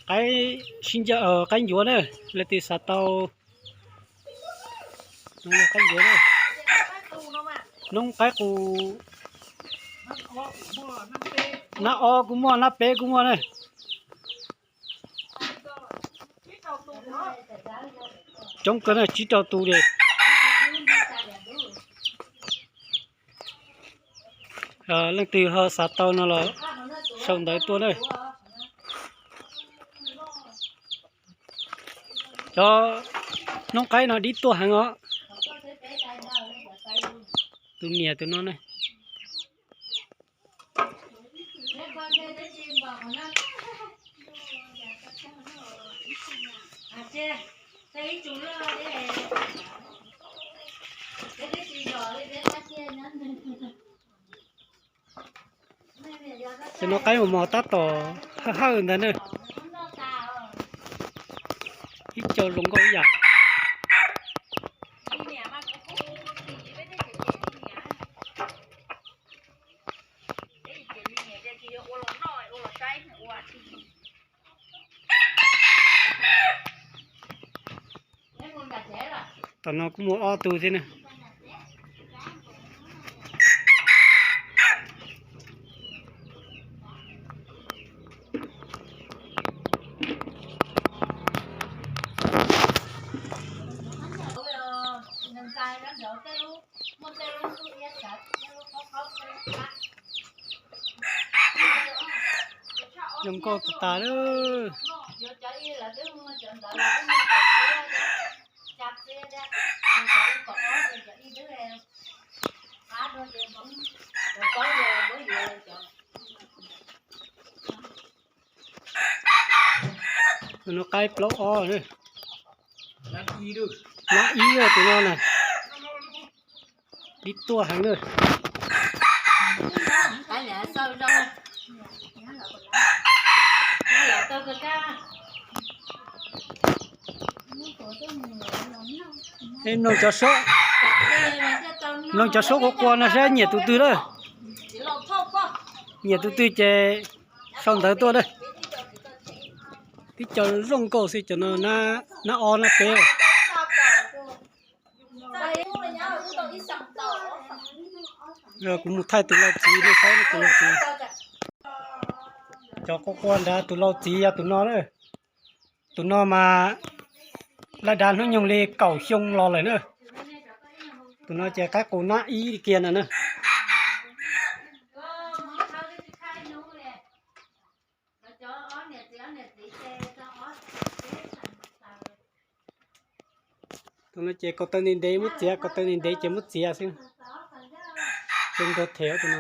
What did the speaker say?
Qaib sib ncaws, qaib ncuav na, leej twg xav tau. Qaib ncuav, noob qaib qus, nab ob kuj muaj, nab peb kuj muaj na. Coob kawg na, tsib rau tus li. Leej twg ho xav tau no los sau ntawv tuaj na. Cov noob qaib no dib tuaj heev os. Tus niam tus no ne. Cov no qaib mos mos tab tom hawj hawj ntag na. Ib co zoo nkauj ib yam. Tom no kuj muaj ob tug thiab na. Zoo nkauj tas tas lawm. Tus no qaib plaub ob na. Nab ib tus no na. Dib tuaj heev na. Mloog cov suab, mloog cov suab quaj quaj no saib nyiam tus twg lawm. Nyiam tus twg ces sau ntawv tuaj na. Tib co zoo nkauj xwb cov no, nab ob nab peb. Kuv mus thaij tus lau txiv nej saib tus lau txiv. Cov quaj quaj nrad tus lau txiv yog tus no na. Tus no mas laj dav hnub nyoog li kaum xyoo los lawm na. Tus no ces qaib qus nab ib kiag no na. Tus no ces ko taw ntev ntev muab txiav, ko taw ntev ntev ces muab txiav xwb. Zoo nkauj thiab tus no.